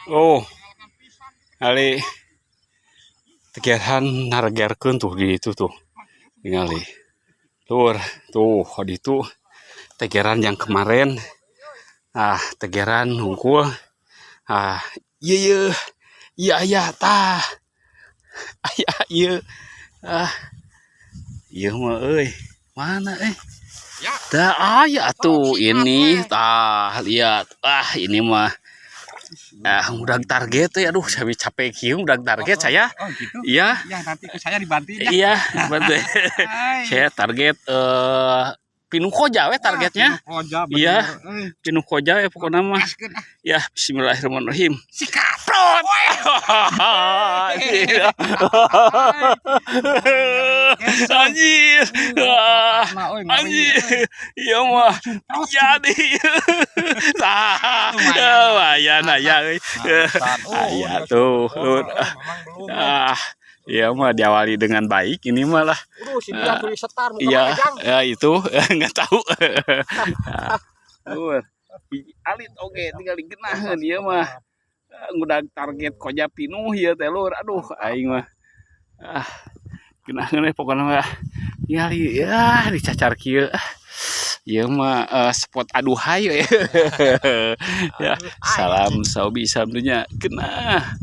Oh. Ali tegeran naregerkeun tuh di itu tuh. Tingali. Lur, tuh di itu tegeran yang kemarin. Ah, tegeran hungkul. Ah, iya iya. Iya iya tah. Aya iya. Ah. Iya mah euy. Mana eh? Ya. Dah aya tuh ini tah, lihat. Ah, ini mah ah udah target ya, aduh, saya capek kieu udah target saya. Oh gitu. Iya. Ya, nanti ke saya dibantuin ya. Iya, betul. Hai. Saya target pinuh koja we targetnya. Wah, koja, bener. Iya. Eh, Pinuh koja ya pokoknya mah. gaskeun ah. Ya, bismillahirrahmanirrahim. Sikat. Prot. Iya. Anjir. Ah, Nah, euy, ngeri, anjir. euy. Iya mah. Jadi. Nah, lumayan aya euy. Bangsat. Oh, Aya udah. tuh. Oh, Lur. oh, memang belum. Ah, iya mah diawali dengan baik ini malah. Udah, si dia tuh setar muka Iya, Ejang. ya itu nggak tahu. Lur. Alit oke tinggal digenaheun ieu mah. Ngudag target koja pinuh ieu teh, lur. Aduh, aing mah. Ah, genaheun we pokona mah. Ningali ya dicacar kieu. Ah, ieu mah spot aduhai we. Ya, salam saubi, salam dunya. Genah.